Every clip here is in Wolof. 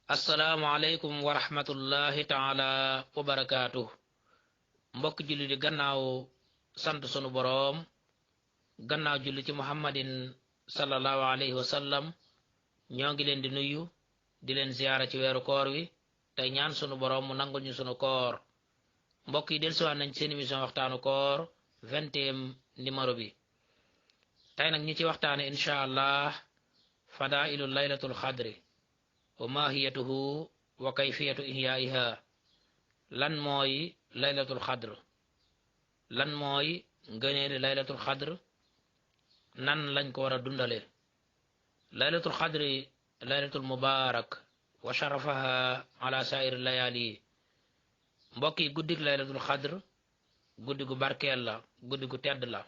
asalaamaaleykum wa rahmatullahi taala wa barakaatu mbokk julli di gannaaw sant sunu boroom gannaaw julli ci muhammadin sallallahu alayhi wa sallam ñoo ngi leen di nuyu di leen ziyaara ci weeru koor wi tey ñaan sunu boroom mu nangul ñu sunu koor mbokk yi dellusiwaat nañ seen émission waxtaanu koor 20e numéro bi tey nag ñi ci waxtaane incha allah fadailu laylatul xadri wa mahiyatuhu wa kayfiyatu ihyaiha lan mooy laylatul xadr lan mooy ngëneeli laylatul xadr nan lañ ko war a dundale laylatul xadri laylatul mubarak wa sharafaha ala sairi layali mbokk yi guddig laylatul xadr guddi gu barkeel la guddi gu tedd la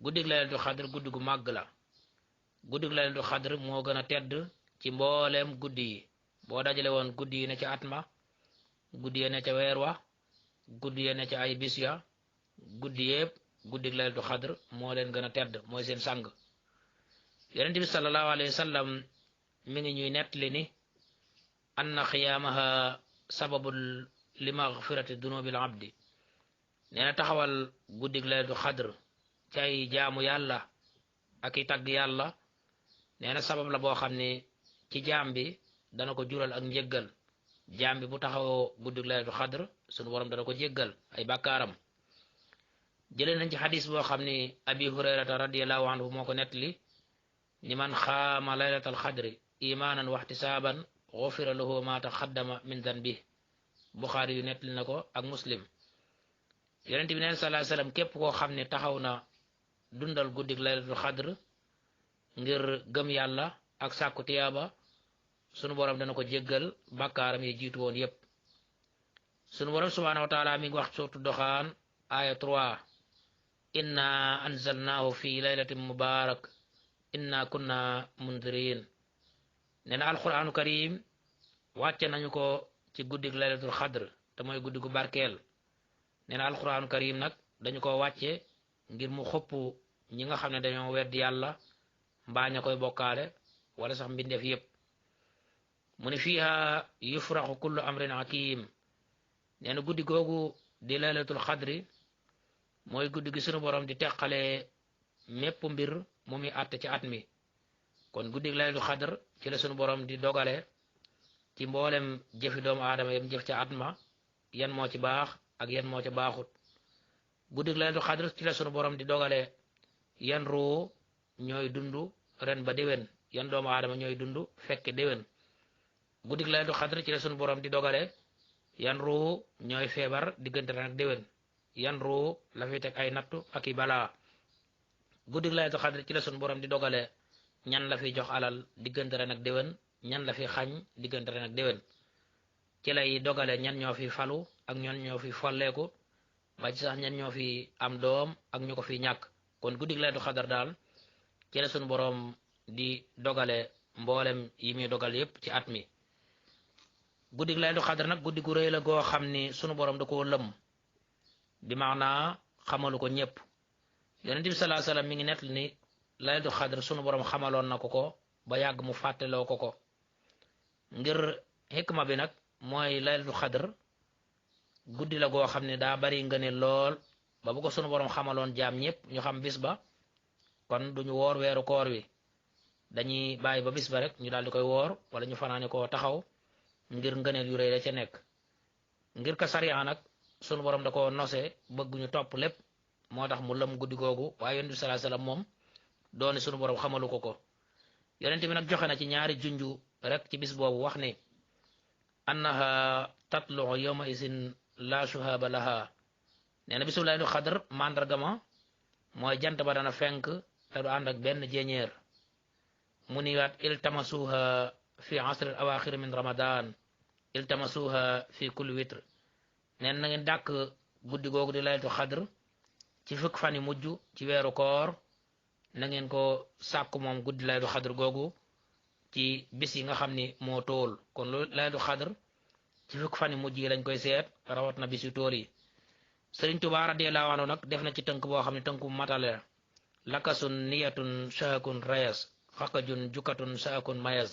guddig laylatul xadr guddi gu màgg la guddig laylatul xadr moo gën a tedd ci mbooleem guddi yi boo dajale woon guddi yi ne ca at ma guddi yi ne ca weer wa guddi yi ne ca ay bis ya guddi yépp guddig laylatul xadr moo leen gën a tedd mooy seen sang yonent bi sallallahu alayhi wa sallam mi ngi ñuy nettali ni anna xiyaamaha sababul li magfirati dunubil abdi nee na taxawal guddig laylatul xadr ci ay jaamu yàlla ak i tagg yàlla nee na sabab la boo xam ne ci jaam bi dana ko jural ak njéggal jaam bi bu taxawoo guddig laylatul xadr sunu borom dana ko jéggal ay bàkkaaram jëlee nañ ci xadis boo xam ni abi hurayrata radiallahu anhu moo ko nettali ni man xaama laylatal xadri imaanan waxtisaaban xufira lahu ma taxaddama min danbi buxaari yu nettali na ko ak muslim yonent bi neen sallallahu alayhi wasallam képp koo xam ne taxaw na dundal guddig laylatul xadr ngir gëm yàlla ak sàkku tiyaaba sunu borom dana ko jéggal bàkkaaram yi jiitu woon yépp sunu borom subhaanahu wa taala mi ngi wax suuratu doxaan aya 3 inna anzalnaahu fi laylatin mubarak inna kunna mundirin nee na alquranu karim wàcce nañu ko ci guddig laylatul xadr te mooy guddi gu barkeel nee na alquranu karim nag dañu ko wàcce ngir mu xupp ñi nga xam ne dañoo weddi yàlla mbaa ña koy bokkaale wala sax mbindeef yépp mu ne fiiha yufraxu kullu amrin hakim nee na guddi googu di laylatul xadri mooy guddi gi sunu borom di teqale mépp mbir mu muy àtte ci at mi kon guddi laylatul xadr ci la sunu borom di dogale ci mboolem jëfi doomu aadama yam jëf ca at ma yan moo ci baax ak yan moo ci baaxut guddi laylatul xadr ci la sunu borom di dogale yan ruu ñooy dundu ren ba déwén yan doomu aadama ñooy dundu fekke déwén guddi laylatul xadr ci la sunu borom di dogale yan ruu ñooy feebar diggante ren ak déwén yan ruu la fi teg ay nattu ak i balaa guddi laylatul xadr ci la sunu borom di dogale ñan la fi jox alal diggante ren ak déwén ñan la fi xañ diggante ren ak déwén ci lay dogale ñan ñoo fi falu ak ñan ñoo fi folleeku ba ci sax ñan ñoo fi am doom ak ñu ko fi ñàkk kon guddi laylatul xadr daal ci la sunu boroom di dogale mboolem yi muy dogal yépp ci at mi guddi laylatul xadr nag guddi gu rëy la goo xam ni sunu boroom da koo lëm bi maanaa xamalu ko ñépp yonent bi sallallahu alayhi wasallam mi ngi nett ni laylatul xadr sunu boroom xamaloon na ko ba yàgg mu fàtteloo ko ngir xikma bi nag mooy laylatul xadr guddi la goo xam ne daa bari ngëne lool ba bu ko sunu boroom xamaloon jaam ñépp ñu xam bis ba kon duñu woor weeru koor wi dañuy bàyyi ba bis ba rek ñu daal di koy woor wala ñu fanaane koo taxaw ngir ngëneel yu rëy la ca nekk ngir ka sariya nag sunu borom da ko nose bëgguñu topp lépp moo tax mu lëm guddi googu waaye yonent bi sallallahu alayhi wasallam moom dooni sunu borom xamalu ko yonent bi nag joxe na ci ñaari junju rek ci bis boobu wax ni annaha tatlu yawma isin la shuhaba laha nee na bisu laylatul xadr mandargama mooy jant ba dana fenk te du ànd ak benn jéñeer mu ni waat iltamasuha fi asr al awaxir min ramadan iltamasuha fi kulli witr neen na ngeen dàkk guddi googu di laylatul xadr ci fukk fan yi mujj ci weeru koor na ngeen ko sàkku moom guddi laylatul xadr googu ci bis yi nga xam ni moo tool kon lu laylatul xadr ci fukk fan yi mujj yi lañ koy seet rawat na bis yu tool yi Sëriñ Tuubaa radiyallaahu anhu nag def na ci tënk boo xam ne tënku matale lakasun niyatun shahakun rayas xaqajun jukatun saakun mayaz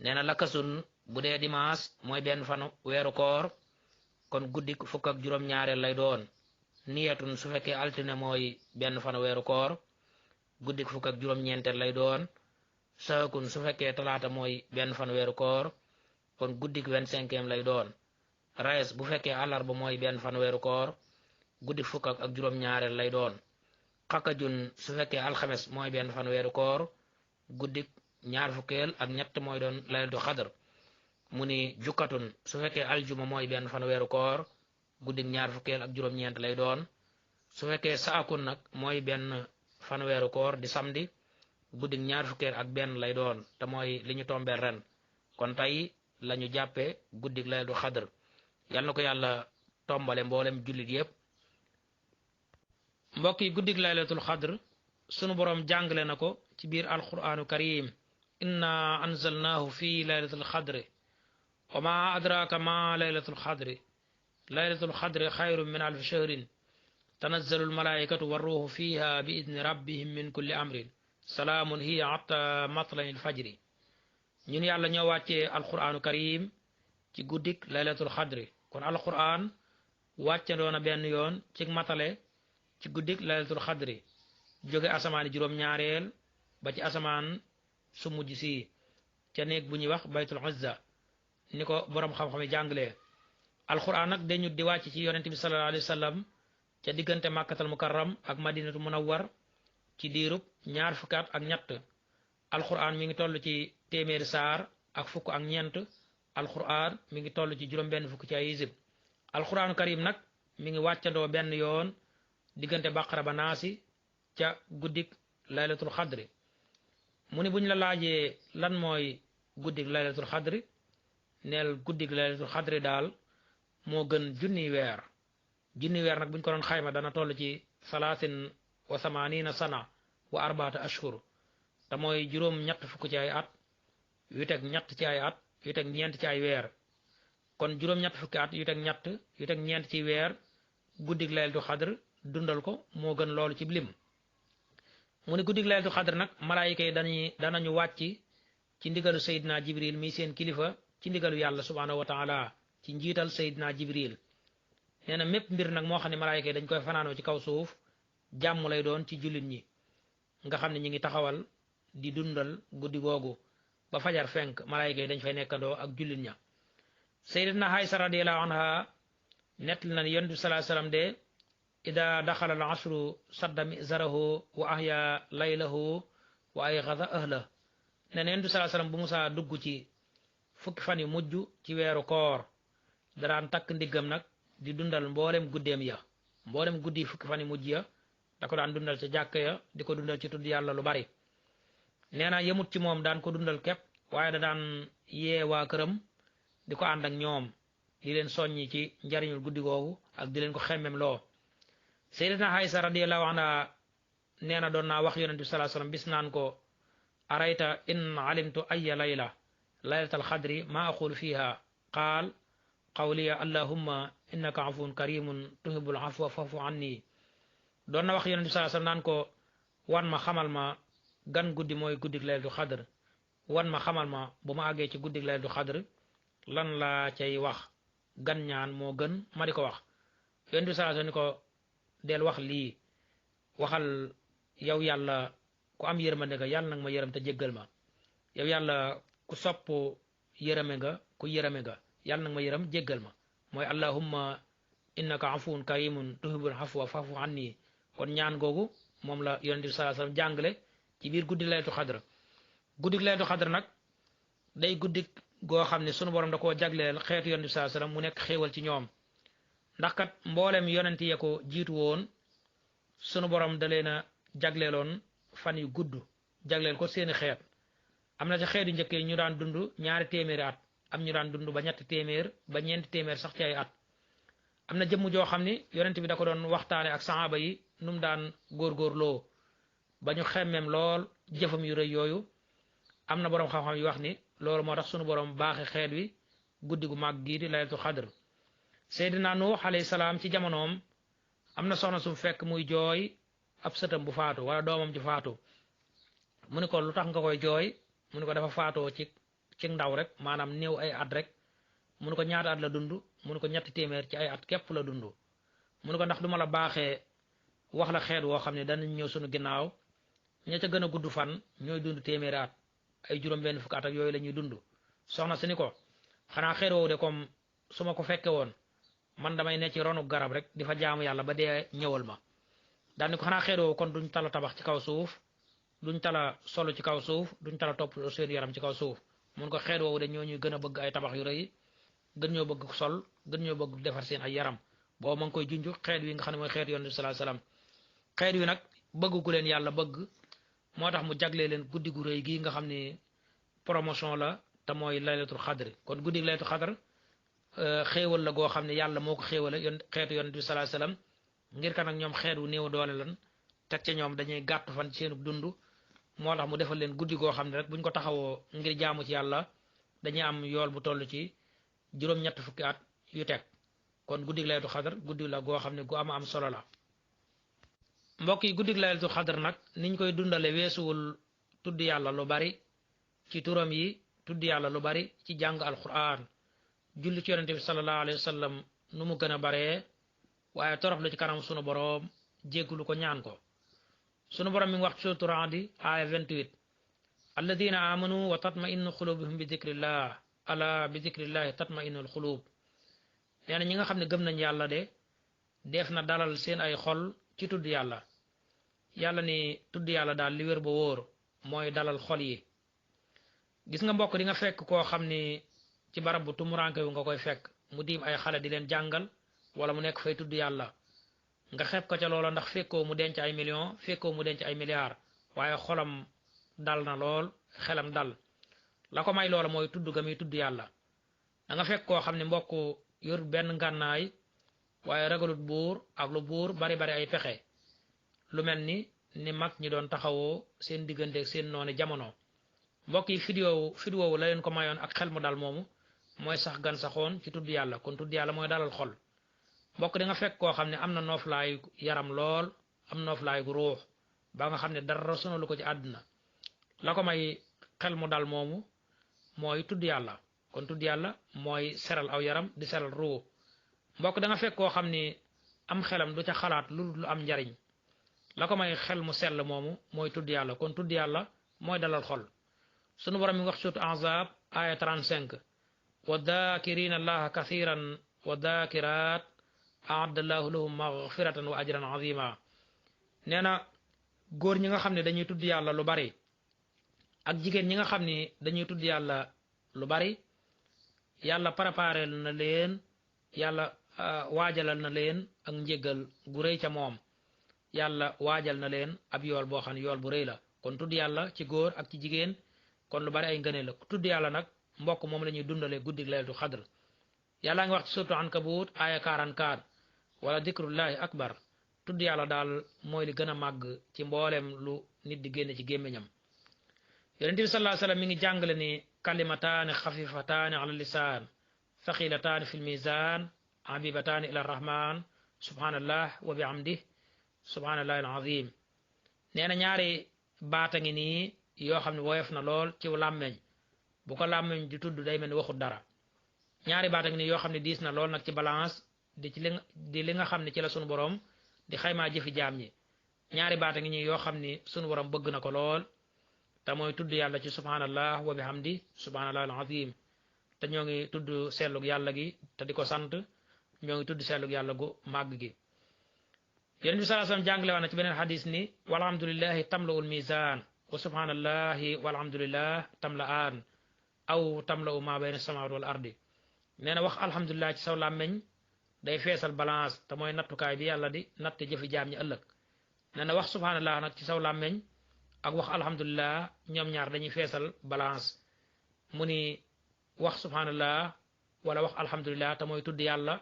nee na lakasun bu dee dimaas mooy benn fanu weeru koor kon guddik fukk ak juróom-ñaareel lay doon niyatun su fekkee altine mooy benn fanu weeru koor guddik fukk ak juróom-ñeenteel lay doon saakun su fekkee talaata mooy benn fanu weeru koor kon guddik 25eem lay doon rayes bu fekkee àllarba mooy benn fanu weeru koor guddik fukk ak juróom-ñaareel lay doon xakajun su fekkee alxames mooy benn fanu weeru koor guddik ñaar fukkeel ak ñett mooy doon laylatul xadr mu ni jukkatun su fekkee aljuma mooy benn fan weeru koor guddik ñaar fukkeel ak juróom-ñeent lay doon su fekkee saakun nag mooy benn fan weeru koor di samedi guddik ñaar fukkeel ak benn lay doon te mooy li ñu tombeel ren kon tey lañu jàppe guddik laylatul xadr yal na ko yàlla tombale mboolem jullit yépp mbokk yi guddik laylatul xadr sunu boroom jàngale na ko ci biir alqur'aanu karim inna anzalnaahu fi laylatul xadri wa ma adraka ma laylatul xadri laylatul xadri xayrun min alfi shahrin tanazzalu almalaikatu warruuhu fiha bi idni rabbihim min kulli amrin salaamun hiya hatta matlai alfajri ñun yàlla ñoo wàccee alqur'aanu karim ci guddik laylatul xadri kon alqur'an wàccandoona benn yoon ci matale ci guddik laylatul xadri jóge asamaani juróom-ñaareel ba ci asamaan su mujj si ca néeg bu ñuy wax baytul izza ni ko boroom xam-xam yi jàngalee alquran nag dañu di wàcc ci yonent bi sallallahu alayhi wa sallam ca diggante màkkatal mukarram ak madinatu munawwar ci diirub ñaar fukki at ak ñett alquran mi ngi toll ci téeméeri saar ak fukk ak ñeent alquran mi ngi toll ci juróom-benn fukk ci ay hizib alquranu karim nag mi ngi wàccandoo benn yoon diggante baqara ba naasi ca guddik laylatul xadri mu ni buñ la laajee lan mooy guddik laylatul xadri neel guddik laylatul xadri daal moo gën junniy weer nag buñ ko doon xayma dana toll ci 83 sana wa arbaata ashhur te mooy juróom ñett fukk ci ay at yu teg ñett ci ay at yu teg ñeent ci ay weer kon juróom ñett fukki at yu teg ñett yu teg ñeent ci weer guddik laylatul xadr dundal ko moo gën loolu ci lim mu ne guddik laylatul xadr nag malaayika yi danañu wàcc ci ndigalu Seydina Jibril mi seen kilifa ci ndigalu yàlla subhaanahu wa taala ci njiital Seydina Jibril nee na mépp mbir nag moo xam ne malaayika yi dañ koy fanaanoo ci kaw suuf jàmm lay doon ci jullit ñi nga xam ne ñi ngi taxawal di dundal guddi googu ba fajar fenk malaayika yi dañ fay nekkandoo ak jullit ña Sayyidatuna Aysa radiyallahu anha nettali na yonent bi sallallahu alayhi wasallam de ida daxala al asru sadda mizarahu wa ahya laylahu wa ayqaza ahla ne na yonent bi sallallahu alayhi wasallam bu musaa dugg ci fukki fan yu mujj ci weeru koor daraan takk ndiggam nag di dundal mboolem guddeem ya mboolem guddi fukki fan yu mujj ya da ko daan dundal ca jàkk ya di ko dundal ci tudd yàlla lu bari nee na yemut ci moom daan ko dundal képp waaye da daan yee waa këram di ko ànd ak ñoom di leen soññi ci njariñul guddi googu ak di leen ko xemmem loo Sayyidatuna Aysa radiyallahu anha nee na doon naa wax yonent bi sallallahu alayhi wasallam bis naan ko arayta in alimtu ayya laylatal xadri ma aqulu fiha qaal qawliya allahumma innaka afuwun karimun tuhibbul afwa fa'fu anni doon na wax yonent bi sallallahu alayhi wasallam naan ko wan ma xamal ma gan guddi mooy guddik laylatul xadr wan ma xamal ma bu ma àggee ci guddik laylatul xadr lan laa cay wax gan ñaan moo gën ma di ko wax yonent bi sallallahu alayhi wasallam ni ko del wax lii waxal yow yàlla ku am yërmande nga yàlla nag ma yërëm te jéggal ma yow yàlla ku sopp yërëme nga ku yërëme nga yàlla nag ma yërëm jéggal ma mooy allahumma innaka afuwun karimun tuhibbul afwa fa'fu anni kon ñaan googu moom la yonent bi sallallahu alayhi wasallam jàngale ci biir guddi laylatul xadr guddi laylatul xadr nag day guddi goo xam ne sunu borom da koo jagleel xeetu yonent bi sallallahu alayhi wasallam mu nekk xéewal ci ñoom ndax kat mboolem yonent ya ko jiitu woon sunu borom da leen a jagleeloon fan yu gudd jagleel ko seeni xeet am na ci xeetu njëkk yi ñu daan dund 2 téeméeri at am ñu daan dund ba 3 téeméer ba 4 téeméer sax ci ay at am na jëmm joo xam ni yonent bi da ko doon waxtaane ak saxaaba yi nu mu daan góorgóorloo ba ñu xemmem lool jëfam yu rëy yooyu am na boroom xam-xam yu wax ni loolu moo tax sunu borom baaxe xeet wi guddi gu mag gii di laylatul xadr Seydina Nuux alayhi salaam ci jamonoom am na soxna su fekk muy jooy ab sëtam bu faatu wala doomam ju faatu mu ni ko lu tax nga koy jooy mu ni ko dafa faatoo ci ndaw rek maanaam néew ay at rek mu ne ko ñaata at la dund mu ne ko ñetti téeméer ci ay at képp la dund mu ne ko ndax du ma la baaxee wax la xeet woo xam ne danañ ñëw sunu ginnaaw ña ca gën a gudd fan ñooy dund téeméeri at ay juróom-benn fukki at ak yooyu la ñuy dund soxna si ni ko xanaa xeet woowu de comme su ma ko fekke woon man damay ne ci ronu garab rek di fa jaamu yàlla ba dee ñëwal ma daal ni ko xanaa xeet woowu kon duñ tala tabax ci kaw suuf duñ tala solo ci kaw suuf duñ tala topp seen yaram ci kaw suuf mun ko xeet woowu de ñoo ñuy gën a bëgg ay tabax yu rëy gën ñoo bëgg sol gën ñoo bëgg defar seen ay yaram boobu ma ngi koy junj xeet wi nga xam ne mooy xeet yonent bi sallallahu alayhi wasallam xeet wi nag bëgg gu leen yàlla bëgg moo tax mu jaglee leen guddi gu rëy gii nga xam ne promotion la te mooy laylatul xadr kon guddi laylatul xadr xéewal la goo xam ne yàlla moo ko xéewale xeetu yonent bi sallallahu alayhi wasallam ngir kan ak ñoom xeet wu néew doole lan teg ca ñoom dañuy gàtt fan ci seenu dund moo tax mu defal leen guddi goo xam ne rek buñ ko taxawoo ngir jaamu ci yàlla dañuy am yool bu toll ci juróom-ñett fukki at yu teg kon guddi laylatul xadr guddi la goo xam ne gu am solo la mbokk yi guddi laylatul xadr nag niñ koy dundale weesuwul tudd yàlla lu bari ci turam yi tudd yàlla lu bari ci jàng alquran julli ci yonente bi sallallahu alayhi wa sallam nu mu gën a baree waaye torox lu ci kanam sunu boroom jéggulu ko ñaan ko sunu boroom mi ngi wax ci suuratu Ra'd aaya 28 alladina amanu wa tatma'innu xulubuhum bi dikrillah ala bi dikrillahi tatma'innul xulub nee na ñi nga xam ne gëm nañ yàlla de def na dalal seen ay xol ci tudd yàlla yàlla ni tudd yàlla daal li wér ba wóor mooy dalal xol yi gis nga mbokk di nga fekk koo xam ni ci barab bu tumuranke wu nga koy fekk mu diim ay xale di leen jàngal wala mu nekk fay tudd yàlla nga xeeb ko ca loola ndax fekkoo mu denc ay millions fekkoo mu denc ay milliards waaye xolam dal na lool xelam dal la ko may loola mooy tudd ga muy tudd yàlla da nga fekk koo xam ne mbokk yor benn ngànnaay waaye ragalut buur ak lu buur bari bari ay pexe lu mel ni mag ñi doon taxawoo seen diggante seen noonu jamono mbokk yi vidéo la leen ko mayoon ak xel mu dal moomu mooy sax gan saxoon ci tudd yàlla kon tudd yàlla mooy dalal xol mbokk di nga fekk koo xam ne am na nooflaay yaram lool am nooflaay gu ruux ba nga xam ne dara sonalu ko ci àdduna la ko may xel mu dal moomu mooy tudd yàlla kon tudd yàlla mooy seral aw yaram di seral ruux mbokk da nga fekk koo xam ni am xelam du ca xalaat lu am njariñ la ko may xel mu sell moomu mooy tudd yàlla kon tudd yàlla mooy dalal xol sunu borom mi wax surtout Ahzab aya 35 wa dakirina allaha kathiran wa dakirat a'adda allahu lahum maghfiratan wa ajran azima nee na góor ñi nga xam ne dañuy tudd yàlla lu bari ak jigéen ñi nga xam ni dañuy tudd yàlla lu bari yàlla préparé na leen yàlla waajalal na leen ak njéggal gu rëy ca moom yàlla waajal na leen ab yool boo xam ne yool bu rëy la kon tudd yàlla ci góor ak ci jigéen kon lu bari ay ngëneel la tudd yàlla nag mbokk moom la ñuy dundale guddi laylatul xadr yàlla ngi wax ci suratu ankabut aya 44 wala dikrullahi akbar tudd yàlla daal mooy li gën a màgg ci mboolem lu nit di génne ci gémmiñam yonent bi sallallahu alayhi wasallam mi ngi jàngale ni kalimataani xafifataani ala lisaan thaqilataani fil mizan habibataani ila rahman subhanallah wa bihamdih subhanallahi alazim nee na ñaari baata ngi nii yoo xam ne woyof na lool ci làmmeñ bu ko làmmeñ di tudd day mel ni waxut dara ñaari baata ngi nii yoo xam ne diis na lool nag ci balance di li nga xam ne ci la sunu borom di xaymaa jëfi jaam ñi ñaari baata ngi nii yoo xam ni sunu borom bëgg na ko lool te mooy tudd yàlla ci subhanallah wa bihamdi subhanallah alazim te ñoo ngi tudd sellug yàlla gi te di ko sant ñoo ngi tudd sellug yàlla gu màgg gi yonent bi sallallahu alayhi wasallam jàngale waa na ci beneen xadis ni walhamdulillahi tamla'ul mizan wa subhanallahi walhamdulillah tamla'an aw tamla'u ma bayna samawati wal ardi nee na wax alhamdulillah ci saw làmmeñ day feesal balance te mooy nattukaay bi yàlla di natt jëfi jaam ñi ëllëg nee na wax subhanallah nag ci saw làmmeñ ak wax alhamdulillah ñoom ñaar dañuy feesal balance mu ni wax subhanallah wala wax alhamdulillah te mooy tudd yàlla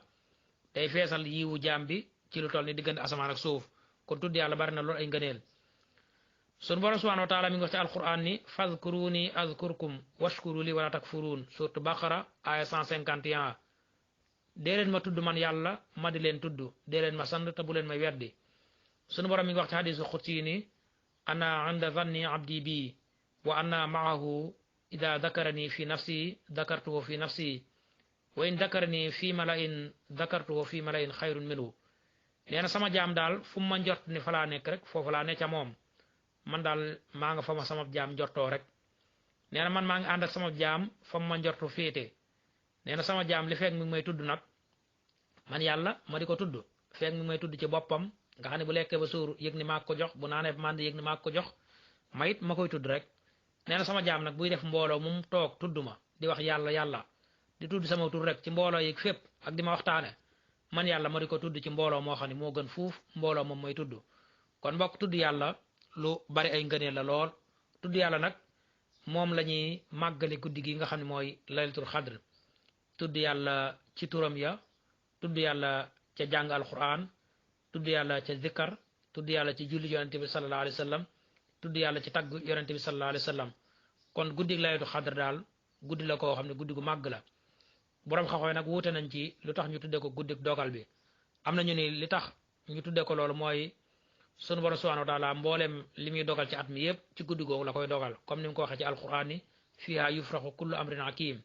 day feesal yiwu jaam bi ci lu toll ni diggante asamaan ak suuf kon tudd yàlla bari na loolu ay ngëneel sunu borom subhanahu wa taala mi ngi wax ci alquran ni fadkuruni azkurkum washkuru li wala takfurun suratu baqara aya 151 dee leen ma tudd man yàlla ma di leen tudd dee leen ma sant te bu leen may weddi sunu borom mi ngi wax ci hadisu xutsi ni ana inda zanni abdi bi wa ana maahu ida dakarani fi nafsi dakartuhu fi nafsi wa in dakarani fi malain dakartuhu fi malain xayrun minhu nee na sama jaam daal fu mu ma njort ni fa laa nekk rek foofu laa ne ca moom man daal maa nga fa ma sama jaam njortoo rek nee na man maa ngi ànd ak sama jaam fa mu ma njortu féete nee na sama jaam li fekk mi ngi may tudd nag man yàlla ma di ko tudd fekk mi ngi may tudd ci boppam nga xam ne bu lekkee ba suur yëg ni maa ko jox bu naanee mànd yëg ni maa ko jox ma it ma koy tudd rek nee na sama jaam nag buy def mbooloo mu toog tudd ma di wax yàlla yàlla di tudd sama tur rek ci mbooloo yeeg fépp ak di ma waxtaane man yàlla ma di ko tudd ci mbooloo moo xam ne moo gën fuuf mbooloo moom mooy tudd kon mbokk tudd yàlla lu bari ay ngëneel la lool tudd yàlla nag moom la ñuy màggale guddi gi nga xam ne mooy laylatul xadr tudd yàlla ci turam ya tudd yàlla ca jàng alquran tudd yàlla ca zikkar tudd yàlla ci julli yonente bi sallallahu alayhi wa sallam tudd yàlla ci tagg yonente bi sallallahu alayhi wa sallam kon guddi laylatul xadr daal guddi la koo xam ne guddi gu màgg la boroom xam-xam nag wuute nañ ci lu tax ñu tuddee ko guddik dogal bi am na ñu ni li tax ñu tuddee ko loolu mooy sunu borom subhanahu wa taala mboolem li muy dogal ci at mi yëpp ci guddi googu la koy dogal comme ni mu ko waxee ci alquran ni fiha yufraxu kullu amrin hakim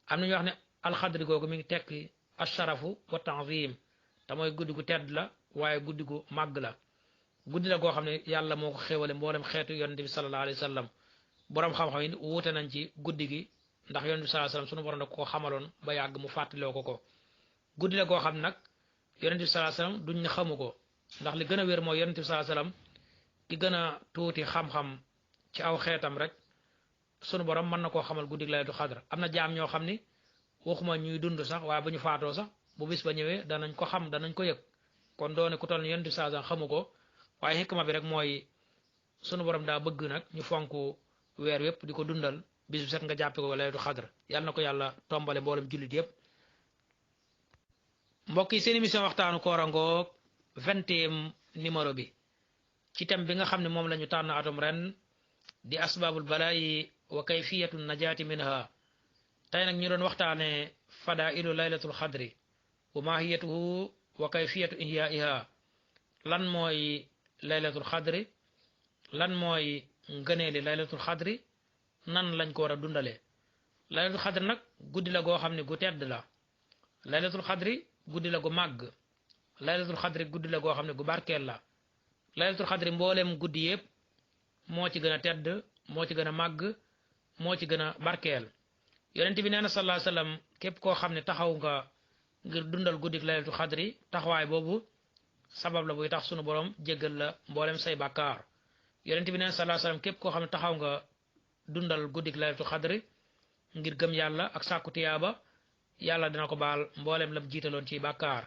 am na ñu wax ne alxadri googu mi ngi tekki asharafu wa tanzim te mooy guddi gu tedd la waaye guddi gu màgg la guddi la goo xam ne yàlla moo ko xéewale mboolem xeetu yonente bi sallallahu alayhi wa sallam boroom xam-xam yi wuute nañ ci guddi gi ndax yonent bi sallallahu alayhi wasallam sunu borom da ko xamaloon ba yàgg mu fàttaloo ko guddi la goo xam nag yonent bi sallallahu alayhi wasallam duñ ne xamu ko ndax li gën a wér mooy yonent bi sallallahu alayhi wasallam ki gën a tuuti xam-xam ci aw xeetam rek sunu borom mën na koo xamal guddi laylatul xadr am na jaam ñoo xam ni waxuma ñuy dund sax waaye bu ñu faatoo sax bu bis ba ñëwee danañ ko xam danañ ko yëg kon doone ku toll ni yonent bi sallallahu alayhi wasallam xamu ko waaye xikma bi rek mooy sunu borom daa bëgg nag ñu fonk weer yépp di ko dundal bis bu set nga jàppe ko laylatul xadr yàlla na ko yàlla tombale mboolem jullit yépp mbokk yi seen émission waxtaanu koor a ngoog 20e numéro bi ci thème bi nga xam ne moom la ñu tànn atum ren di asbaabul balaayi wa kayfiyatu najaati minha tey nag ñu doon waxtaane fadailu laylatul xadri wa mahiyatuhu wa kayfiyatu ihyaiha lan mooy laylatul xadri lan mooy ngëneeli laylatul xadri nan lañ ko war a dundalee laylatul xadri nag guddi la goo xam ne gu tedd la laylatul xadri guddi la gu màgg laylatul xadri guddi la goo xam ne gu barkeel la laylatul xadri mbooleem guddi yëpp moo ci gën a tedd moo ci gën a màgg moo ci gën a barkeel yonent bi nee na sallallahu alayhi wasallam képp koo xam ne taxaw nga ngir dundal guddik laylatul xadri taxawaay boobu sabab la buy tax sunu borom jéggal la mbooleem say bàkkaar yonent bi nee na sallallahu alayhi wasallam képp koo xam ne taxaw nga dundal guddik laylatul xadri ngir gëm yàlla ak sàkku tiyaaba yàlla dina ko baal mbooleem lam jiitaloon ci bàkkaar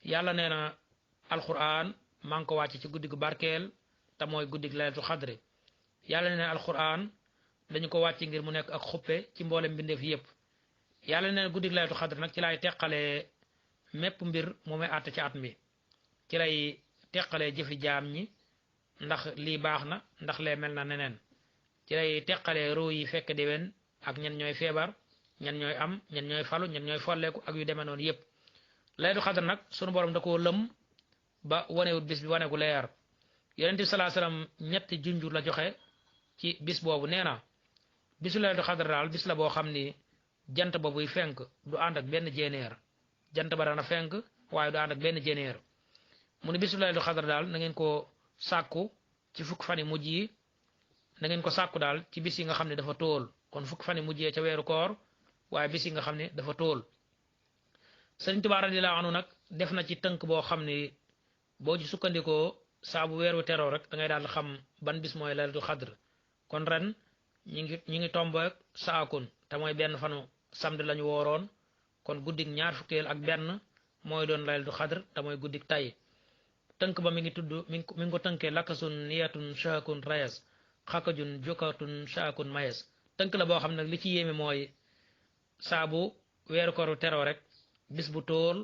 yàlla nee na alquran maa ngi ko wàcc ci guddi gu barkeel te mooy guddik laylatul xadri yàlla nee na alquran dañu ko wàcc ngir mu nekk ak xuppe ci mboolem mbindeef yépp yàlla nee na guddik laylatul xadri nag ci lay teqalee mépp mbir mu may àtte ci at mi ci lay teqalee jëfi jaam ñi ndax lii baax na ndax lee mel na neneen ci lay teqalee ruu yi fekk déwén ak ñen ñooy feebar ñen ñooy am ñen ñooy falu ñen ñooy folleeku ak yu demee noonu yépp laylatul xadr nag sunu borom da koo lëm ba wanewut bis bi wane gu leer yonent bi sallallahu alayhi wasallam ñetti junjur la joxe ci bis boobu nee na bisu laylatul xadr daal bis la boo xam ni jant ba buy fenk du ànd ak benn jéenéer jant ba dana fenk waaye du ànd ak benn jéenéer mu ne bisu laylatul xadr daal na ngeen ko sàkku ci fukk fani mujj yi na ngeen ko sàkku daal ci bis yi nga xam ne dafa tóol kon fukk fani mujjee ca weeru koor waaye bis yi nga xam ne dafa tóol Sëriñ Tuubaa radiyallaahu anhu nag def na ci tënk boo xam ne boo ci sukkandikoo saa bu weeru teroo rek da ngay daal xam ban bis mooy laylatul xadr kon ren ñi ngi tombeek saakun te mooy benn fanu samedi lañu wooroon kon guddik ñaar fukkeel ak benn mooy doon laylatul xadr te mooy guddik tay tënk ba mi ngi tudd mi ngi ko tënkee lakkasun niyatun shahakun rayes xakajun jokatun shahakun mayes tënk la boo xam ne li ci yéeme mooy saabu weeru kooru teroo rek bis bu tóol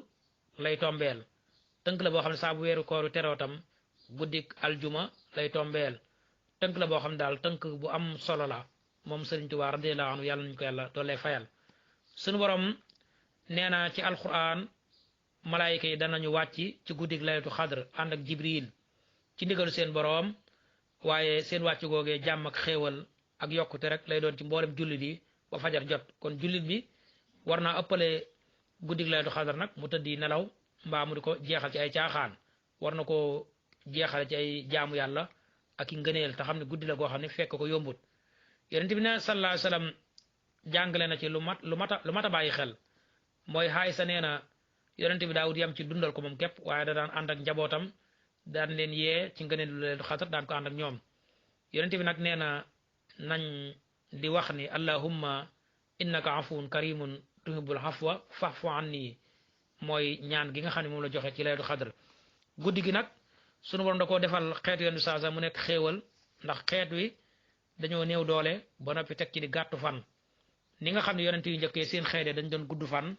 lay tombeel tënk la boo xam ne saabu weeru kooru teroo tam guddik aljuma lay tombeel tënk la boo xam ne daal tënk bu am solo la moom Sëriñ Tuubaa radiyallaahu anhu yàlla nañu ko yàlla doolee fayal sunu borom nee na ci alquran malaayika yi danañu wàcc ci guddik laylatul xadr ànd ak jibril ci ndigalu seen boroom waaye seen wàcc googee jàmm ak xéewal ak yokkute rek lay doon ci mboolem jullit yi ba fajar jot kon jullit bi war naa ëppale guddig laylatul xadar nag mu tëddi nelaw mbaa mu di ko jeexal ci ay caaxaan war na ko jeexal ci ay jaamu yàlla ak i ngëneel te xam ne guddi la goo xam ne fekk ko yombut yonent bi ne sallallahu alayhi wasallam jàngale na ci lu mat a bàyyi xel mooy Aysa nee na yonent bi daawut yam ci dundal ko moom képp waaye da daan ànd ak njabootam daan leen yee ci ngëneel lu laylatul xadar daan ko ànd ak ñoom yonent bi nag nee na nañ di wax ni allahumma innaka afuwun karimun tuhibbul afwa fa'fu anni mooy ñaan gi nga xam ne moom la joxe ci laylatul xadar guddi gi nag sunu borom da koo defal xeetu yoon saa mu nekk xéewal ndax xeet wi dañoo néew doole ba noppi teg ci di gàttu fan ni nga xam ne yonent yu njëkkee seen xeet dañ doon gudd fan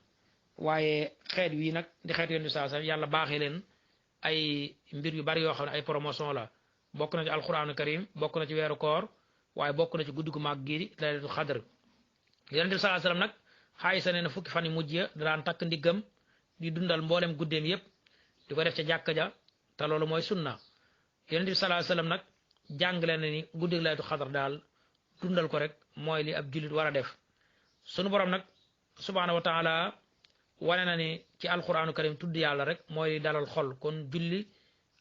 waaye xeet wi nag di xeetu yoon saa yàlla baaxee leen ay mbir yu bari yoo xam ne ay promotion la bokk na ci alquranu karim bokk na ci weeru koor waaye bokk na ci guddi gu mag gi laylatul xadar yonent bi sallallahu alayhi wasallam nag Aysa nee na fukki fan yu mujj ya daan takk ndiggam di dundal mboolem guddeem yépp di ko def ca jàkka ja te loolu mooy sunna yonent bi sallallahu alayhi wasallam nag jàngale na ni guddi laylatul xadar daal dundal ko rek mooy li ab jullit war a def sunu borom nag subhaanahu wa taala wane na ni ci alquranu karim tudd yàlla rek mooy dalal xol kon julli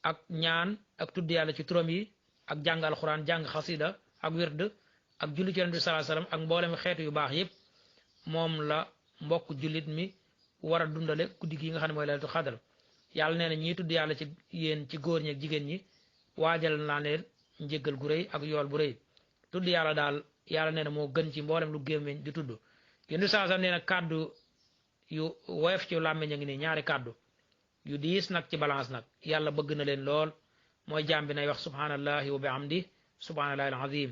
ak ñaan ak tudd yàlla ci turam yi ak jàng alquran jàng xasida ak wird ak julli ci yonent bi sallallahu alayhi wasallam ak mboolem xeetu yu baax yépp moom la mbokk jullit mi war a dundale guddi gi nga xam ne mooy laylatul xadar yàlla nee na ñii tudd yàlla ci yéen ci góor ñi ak jigéen ñi waajal naa leen njéggal gu rëy ak yool bu rëy tudd yàlla daal yàlla nee na moo gën ci mboolem lu gémmiñ di tudd yonent bi sallallahu alayhi wasallam nee na kàddu yu woyof ci làmmiñ a ngi nii ñaari kàddu yu diis nag ci balance nag yàlla bëgg na leen lool mooy jaam bi nay wax subhanallahi wa bihamdi subhanallahi alazim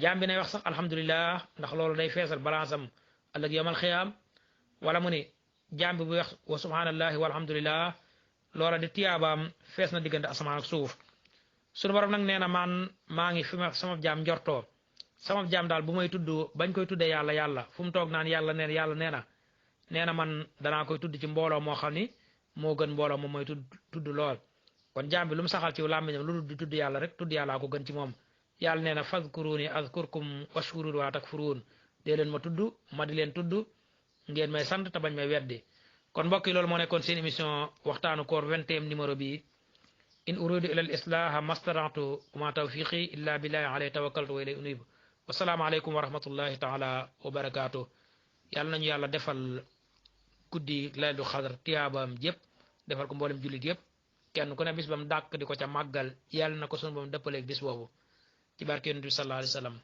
jaam bi nay wax sax alhamdulillah ndax loolu day feesal balance am ëllëg yawmal xiyaam wala mu ni jaam bi bu wax wa subhanallahi walhamdulillah loola di tiyaabaam fees na diggante asamaan ak suuf sunu borom nag nee na man maa ngi fi ma sama jaam njortoo sama jaam daal bu may tudd bañ koy tuddee yàlla fu mu toog naan yàlla nee na man danaa koy tudd ci mbooloo moo xam ni moo gën mbooloo moom mooy tudd lool kon jaam bi lu mu saxal ci làmmiñam lu di tudd yàlla rek tudd yàllaa ko gën ci moom yàlla nee na fadkuruni azkurkum washkuruni wa takfurun dee leen ma tudd ma di leen tudd ngeen may sant te bañ may weddi kon mbokk yi loolu moo nekkoon seen émission waxtaanu koor 20e numéro bi in uridu ila al islaha mastata'tu ma tawfiqi illa billahi alayhi tawakkaltu wa ilayhi unib wasalaamu aleykum wa rahmatullahi taala wa barakatuh yàlla nañu yàlla defal guddi laylatul xadar tiyaabaam yépp defal ko mboolem jullit yépp kenn ku ne bis bam dàkk di ko ca màggal yàlla na ko sunu bam dëppaleeg bis boobu ci barke yonent bi sallallahu alayhi wa sallam